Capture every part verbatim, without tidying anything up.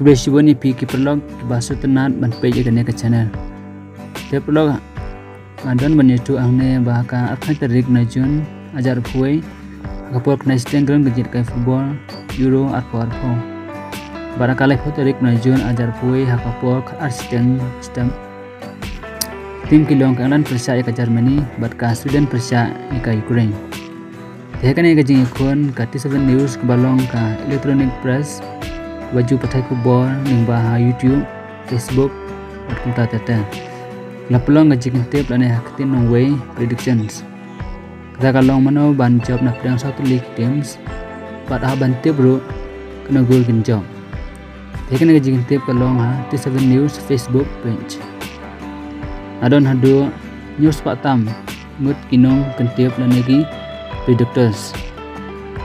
Khublei shibun ïa phi ki paralok kiba sngewtynnat ban peit ïa kane ka channel. Te paralok, nga don ban ïathuh hangne ba ha ka arphew tarik na June, hajar arphew wei, ha ka por khyndai shiteng ka jingïalehkai football Euro arphew arphew. Bad ha ka laiphew tarik na June, hajar arphew wei, ha ka por khatar shiteng step, team ki long ka England pyrshah ïa ka Germany bad ka Sweden pyrshah ïa ka Ukraine. Te ha kane ka jingïakhun ka T seven News kaba long ka electronic press ba ju pathai khubor lyngba ha YouTube, Facebook bad kumta ter ter. La pynlong ka jingkyntip lane ha ka ktien nongwei predictions. Kata ka long mano ban jop na pdeng saw tylli ki teams bad ha ban tip ruh kano gur kin jop. Te kane ka jingkyntip ka long ha T seven News Facebook page. Nga don haduh hynñiew spah tam ngut ki nongkyntip lane ki predictors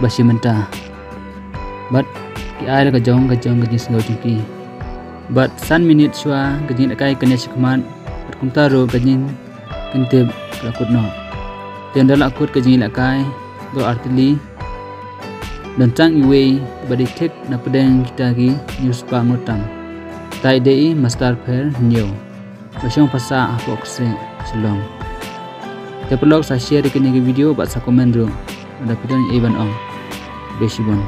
ba shim bynta bad ki ai la ka jong ka jong ka jingsngew jong ki. Bad san minit shuwa ka jingïalehkai kan ïa shakhmat bad kumta ruh ka jingkyntip ka la kut noh. Te ynda la kut ka jingïalehkai dor artylli, don tang iwei ba dei thik na pdeng kita ki hynñiew spah ngut tam. Utai dei i Master Pher Hynñiew ba shong phasa hapoh Kseh, Shillong. Te paralok, sa share ïa kane ka video bad sa comment ruh lada phi don ei ban ong. Khublei shibun.